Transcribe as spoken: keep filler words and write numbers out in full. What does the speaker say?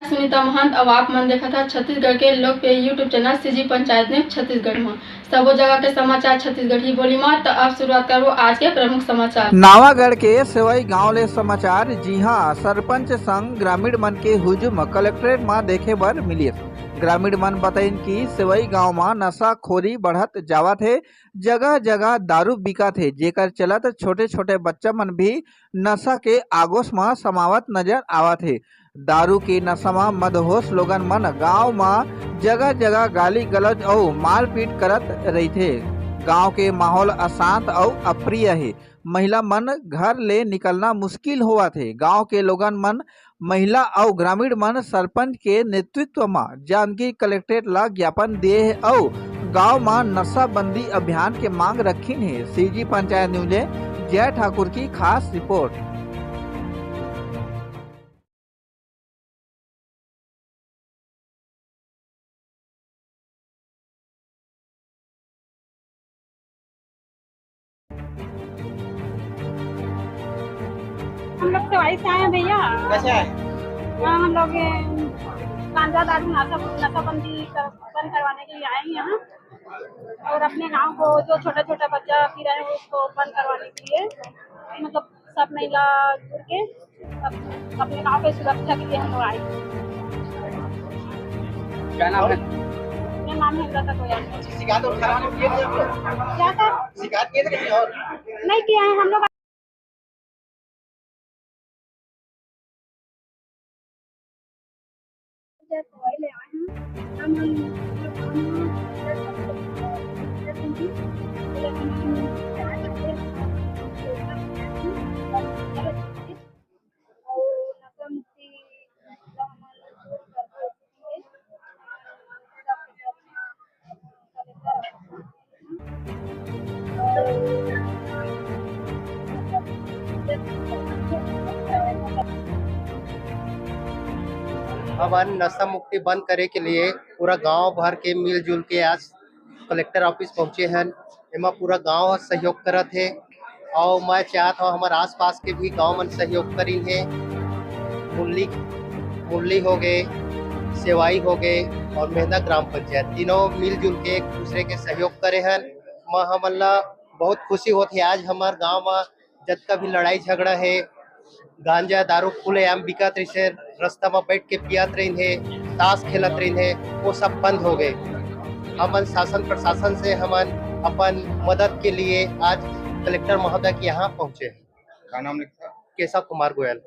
सुनीता महंत, अउ आप मन देखत हा छत्तीसगढ़ के लोकप्रिय YouTube channel CG panchayat news Chhattisgarh म। सबो जगह के समाचार छत्तीसगढ़ी बोली म। त अब शुरुआत करबो आज के प्रमुख समाचार। नावागढ़ के सेवई गांव ले समाचार, जिहां सरपंच संग ग्रामीण मन के हुजूम कलेक्ट्रेट म देखे बर मिलिस। ग्रामीण मन बतइन कि सेवई गांव म नशाखोरी बढ़त जावत हे, जगह-जगह दारू बिकत हे, जेकर चलत छोटे-छोटे बच्चा मन भी नशा के आगोश म समावत नजर आवत हे। दारू के नशा म मदहोश लोगन मन गांव म जगह-जगह गाली-गलौज अउ मारपीट करत रहिथे। गांव के माहौल अशांत अउ अप्रिय हे। महिला मन घर ले निकलना मुश्किल होवत हे। गांव के लोगन मन, महिला अउ ग्रामीण मन सरपंच के नेतृत्व म जानकी कलेक्ट्रेट ला ज्ञापन दिए हे अउ गांव म नशाबंदी अभियान के मांग रखिन हे। सीजी पंचायत न्यूज ले जय ठाकुर की खास रिपोर्ट। हम लोग सेवई से आए हैं भैया। कैसे आए? हाँ, हम लोग, ए, गांजा दारू नशा, नशाबंदी कर, बंद करवाने के लिए आए हैं यहाँ। और अपने गांव को जो छोटा छोटा बच्चा पी रहे हैं उसको बंद करवाने के लिए, मतलब, सब महिला जुड़ के सब अपने गांव की सुरक्षा के लिए हम लोग आए। क्या नाम है? मेरा नाम है लता गोयल। शिकायत और थाना में किए थे आप लोग? क्या सर? शिकायत किए थे कहीं और? नहीं किए हैं हम लोग। हमन नशा मुक्ति बंद करे के लिए पूरा गांव भर के मिलजुल के आज कलेक्टर ऑफिस पहुंचे हन। एमा पूरा गांव ह सहयोग करत हे, अउ मैं चाहत हव हमर आसपास के भी गांव मन सहयोग करिन हे। मुरली, मुरली हो गए, सेवाई हो गए और मेहंदा ग्राम पंचायत, तीनों मिलजुल के एक दूसरे के सहयोग करे हन। मैं हमन ला बहुत खुशी होत हे। आज हमर गांव म जतका भी लड़ाई झगड़ा हे, गांजा दारू खुलेआम बिकत रहिस हे, रास्ता म बैठ के पियत रहिन हे, ताश खेलत रहिन हे, वो सब बंद हो गए। हमन शासन प्रशासन से हमन अपन मदद के लिए आज कलेक्टर महोदय के यहाँ पहुँचे हैं। का नाम लिखा? केशव कुमार गोयल।